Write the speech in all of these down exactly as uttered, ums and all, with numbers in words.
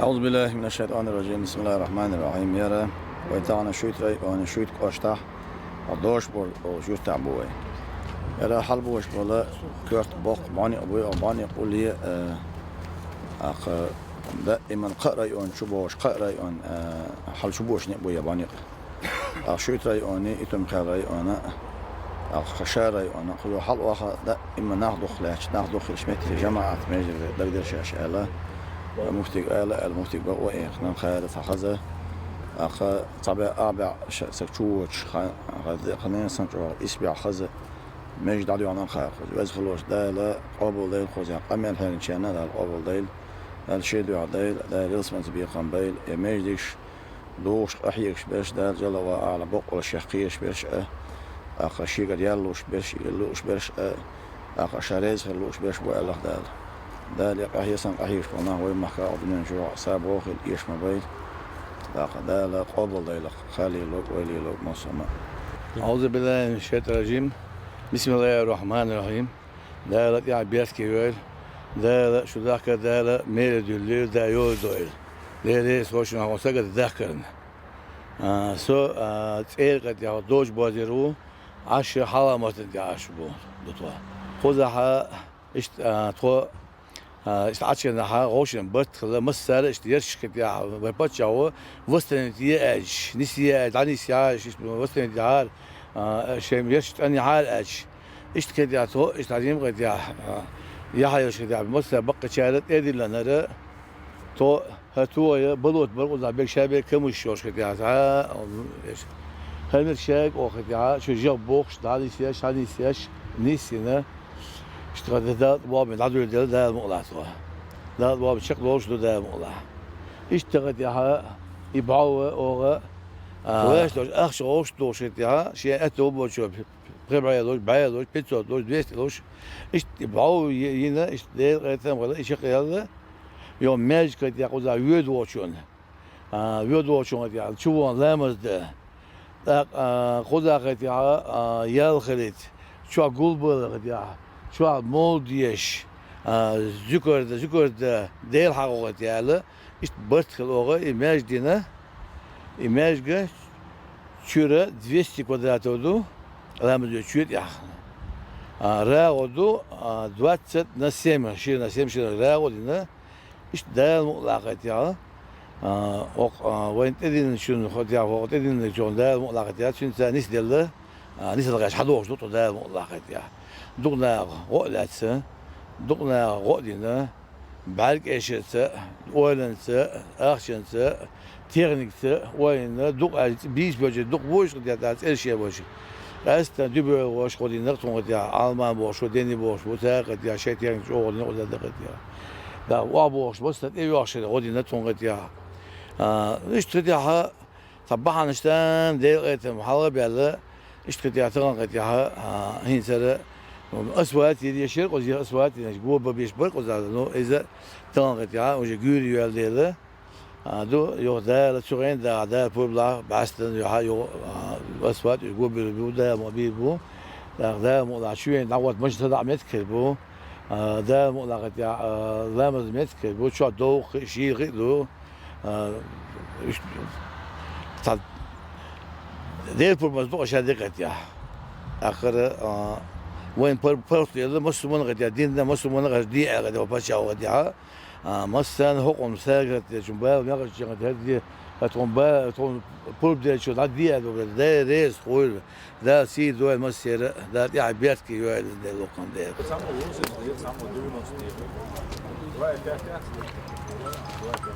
أعوذ بالله من الشيطان الرجيم. بسم الله الرحمن الرحيم. Яра вай тахана Шуьйтара района Шуьйта кӀоштахь, а, Дошбур олучу юьртахь бу вай. Яра хьалабош бола коьрта боккха бӀаьнекъ бу, а бӀаьнекъ улле, а, акха, даиман кхаа район чу бохуш, кхаа район, а, хьал чу бошане а бу я бӀаьнекъ. Ткъа Шуьйтара районе, Итум-Кхаьллара района, ткъа Шара района, кхуза хьалаваха даиман нах дукха лаьтташ, нах дукха хилча метте жамаӀат меже дагадерг шаьш аьлла, муфтига аьлла, аьлла муфтига бакъо а яьккхина, кхара цхьа хаза, ткъа цхьа бӀаь, а бӀаь ша-, саг чу воцуш, ха-, ха-, ха-, ненан санна чӀогӀа исс бӀаь хаза меже дӀадоьгӀна кхара кхуза. Веза хилла волчу Дала къобалдойла кхузахь къамел хьегначарна а Дала къобалдойла, Дала шен дуьхьа дойла, Дала ялсаманица бекхам бойла, я междигаш духуш къахьегаш берш, Дала жалла ва Ӏала боккъала шех кхоьруш берш а, тӀаккха шегара ял луш берш, шегара лууш берш а, тӀаккха ша реза хир лууш берш бу аьлла Дала. Дала я къахьега санна къахьегаш болу нах вай махка а, дуьнен чохь а сабо хила, эшам бойла. ТӀаккха Дала къобалдойла, кхаллийла, ойлийла массо а ма. أعوذ بالله من الشيطان الرجيم. بسم الله الرحمن الرحيم. Дала тӀаьхьа беркате йойла. Дала шу дахка, Дала мера дуьллийла, Дала йовза дойла. Дела реза хьо шуна хьо сагата дахкарна. А, со, а, цӀера кхетахь долчу бозера ву, Ӏаш хьаламатан тӀехь Ӏаш бу, ду тхо. Кхузахьа, иштта, а, тхо, а, иштта Ӏачкхинахьа, гӀовшина барт хилла, массара а иштта ярш кхетахь, вай паччахьо, восстановить е аьлча, нис е аьлча, дӀанис яхьаш, иштта восстановить яхьара, а, шайн ярш тӀанъяхьара аьлча, иштта кхетахь тхо, иштта хьан жима кхетахь, а, яхьа йолуш кхетахь, массара баккхачара тӀедиллинара, тхо, хӀара тхо я, балот бар кхузахь берг ша берг камуш йолуш кхетахь, а, эш. ХӀара мера шайга оха кхетахь, шу жагӀ бохуш, дӀанисъеш, хьанисъеш, нисйина. Иштта Дала тӀе боху дӀадуьйладелла Дала мукъалахь тхо. Дала тӀе боху чекхдолуш ду Дала мукъалахь. Иштта кхетахь, и бӀов оха, а, лаьш долуш, ахча гӀовш долуш кхетахь, шен аьтто бочо пхи бӀе луш, бӀе луш, пятьсот луш, двести луш. Иштта и бӀов йи-, йина, иштта Делан къинхетам хилла, и чекхъяьлла, йо, маьждиг кхетахь кхузахь воьду волчунна. А, воьду волчунна кхетахь, чу вон ламаз дан. ТӀаккха, а, кхузахь кхетахь, а, ял хилийта, чохь гулбала кхетахь, чохь мовлид деш, а, зуькар дан, зуькар дан, Дела хьахо кхетахь аьлла, иштта барт хилла оха, и маьждиг йина, и маьждиг чуьра двести квадратов ду, ламаз доьду чоь тӀехь. А, рагӀу ду, а, двадцать на семь, шира на семь шира рагӀу дина, Иштта Дала мукъалахь кхетахь, а, окх-, а, вайна тӀедиллинчун, хӀокху тӀедиллинчун Дала мукъалахь кхетахь, цуьнца нисделла, а, нисдала гӀерташ хьадогӀуш ду тхо Дала мукъалахь кхетахь. Дукха наха гӀо а лаьцна, дукха наха гӀо а дина, бӀаьрг эшарца, ойланца, ахчанца, техникаца, ойна, дукха аьлча, бийца бевлча, дукха вуьйш кхетахь, цӀераш шен бевлча. Къаьсттина дуьбевлла волуш гӀо дина тхуна кхетахь, Ӏалман бохуш ву, Дени бохуш ву, цара кхетахь, шайн техника чӀогӀа дина кхуза кхетахь. Да, охьабохуш, массо а тӀейоьхуш гӀо дина тхуна кхетахь. А, иштта кхетахь, цхьа бахьанаш тан Делан къинхетам хьалха а баьлла, иштта кхетахь, тахана кхетахь, а, хӀинцара асфальт йира еш яра кхуза, асфальт йина, го бан беш бара кхуза, ну, иза тахана кхетахь, уже гуьйре йоьлла дела. А, ду, юха Дала цу гӀен дахь, Дала пурба лахь, бӀаьстана юьхьа, юха, а, асфальт уьш го бийр бу, Дала ма бийр бу. ТӀаккха Дала мукъалахь чу вен дӀагӀотта машина садаӀа меттиг хир бу. А, Дала мукъалахь кхетахь, а, ламаз меттиг хир бу, чохь довха хи, шийла хи а ду. А, уьш, цхьа Делан пурбанца бу ша дика кхетахь. Ахара, а, вайн пар-, паргӀат елла, массо а мунагӀа кхетахь, динна массо а мунагӀа де аьлла кхетахь, паччахьо кхетахь. А, массарна хӀокхунна сагатдечун бала мегӀачу чехат хӀара де, хӀара тхуна ба-, тхуна пурба дечун дӀа де аьлла, Дела реза хуьйла, Дала сий дойла массеран а, Дала тӀаьхьа беркате йойла иза Дела лукхана дела. Самого лучшего, самого девяносто. Два и пять. Два и пять.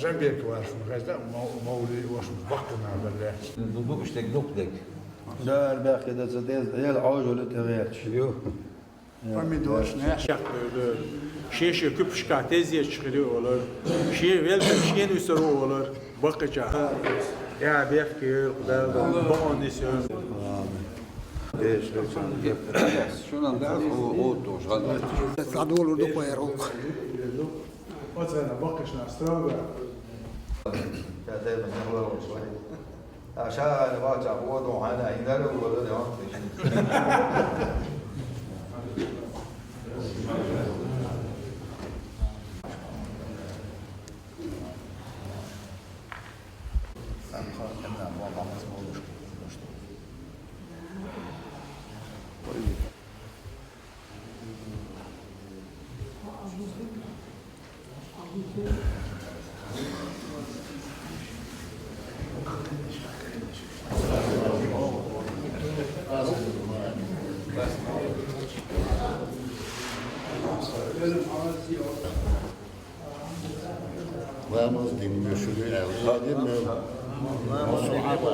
Жамбек вашу, гӀезда, мав-, мавли вашу, баккана берлач. Ду-, ду-, иштег, дукдег. Да, ребята, да, за дез, ел, аужу, ле, тевеч. Ю. Помидорш, не? Шен-шен куьпашка тезеташ хир ю олар. Шен велбе шен уьсар ву олар. Баккхача. Я бехке, да, да, бакъон дисю. Шунан да, о, о, тоже. Садулу дукхайрок. Оцена баккхачна строго. Я дай мне главу свою. Ша вача воду хана идару воду да. Ламаз дин мешули эл. Хадим эл. Масухаба.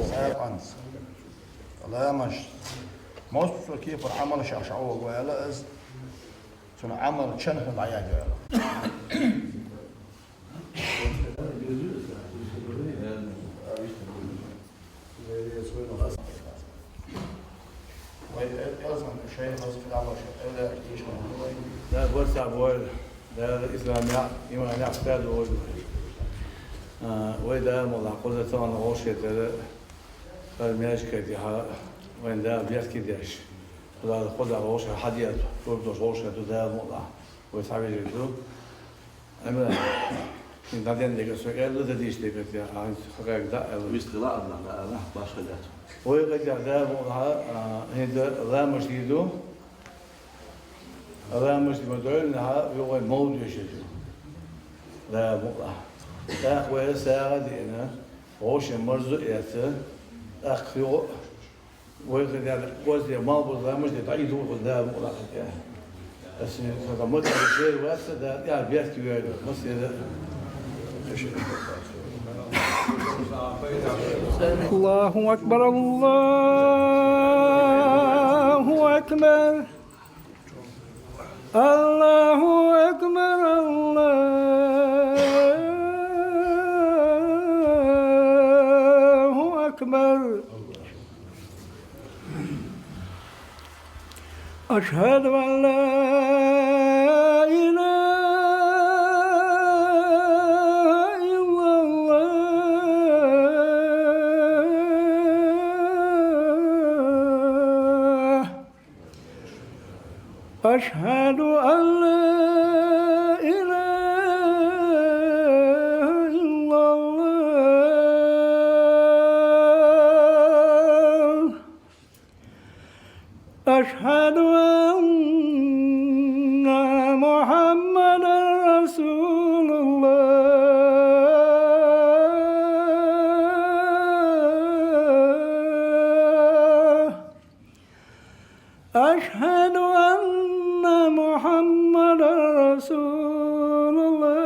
Сай анс. Ламаз. Масухаба кепар амал шашау вала аз. Цун амал чанхан ая гала. Да, барса бой, да, ислам я, иман я, стад ой. А, вай да, мола, коза цана ошетера, армяшка диха, вай да, бяски деш. Куда, куда оша хадият, куда оша да, мола. Вай савежи ду. Ама, ин даден дега сокъял да диш дега тя, а хакъяк да, ала. Вист гила адна, да, ала, башха да. Ой, гъа да, да, бу, а, а, хинда ламаш диду. Ламаш ди ма дойл, на, ой, мол диш ди. Да, бу, а. Да, ой, сага дина. Оша марзу яца. Ах, ой. Вай хадяр гвоздя мал бу ламаш ди, да, иду гъа да, бу, ала, хакъя. Аси, сага мат шер васа да, я, бяски вяли, мас я да. الله أكبر، الله أكبر. الله أكبر، الله أكبر. أشهد أن لا إله إلا الله. أشهد أن لا إله إلا الله. أشهد أن محمدا رسول الله. أشهد أن محمدا رسول الله.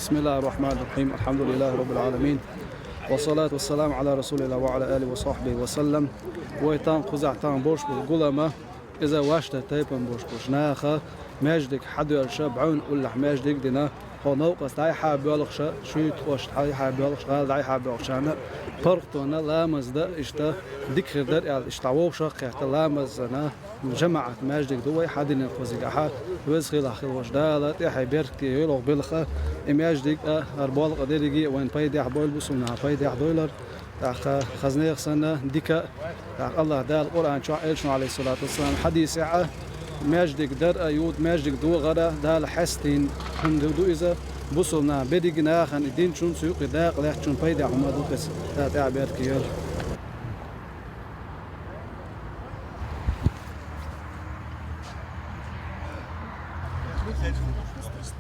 بسم الله الرحمن الرحيم. الحمد لله رب العالمين. والصلاة والسلام على رسول الله وعلى آله وصحبه وسلم. Вай тан кхузахь тан бош бу гулама. Иза вешта тайпан бош-бош наха маьждиг хьадоьллуш, бӀаьвна уллехь маьждиг а дина, хьо новкъост дӀай-хьай боьлхуш, шуьйта къост дӀай-хьай боьлхуш, гӀала дӀай-хьай боьлхуш, царна паргӀатонан ламаз дан иштта дика хир дара аьлла, иштта вовшах а кхетта ламазана жамаӀат маьждиг ду вай хьадинарг кхузиг ахьа, веза хилахь хила волчу Дала тӀаьхье беркате йойла оха белхан, и маьждиг а, хӀара болх а дерриге а вайн пайдехь бойла, бусулба нахана пайдехь дойла. ТӀаккха хаза нехан санна дика а, тӀаккха АллахӀ Дала Къуръан чохь Элчано, Ӏалайхиссалату вассалам, хьадисехь а, маьждиг дар а, юха маьждиг догӀар а Дала хьестийна хӀума ду иза, бусулба нахана, берриге нахана и динчун, цу юкъе дакъа лаьцначун пайдехь хӀума ду иза, Дала тӀаьхье беркате йойла.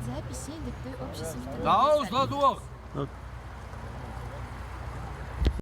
Записи, диктуй общий сертификат. Да, ладох.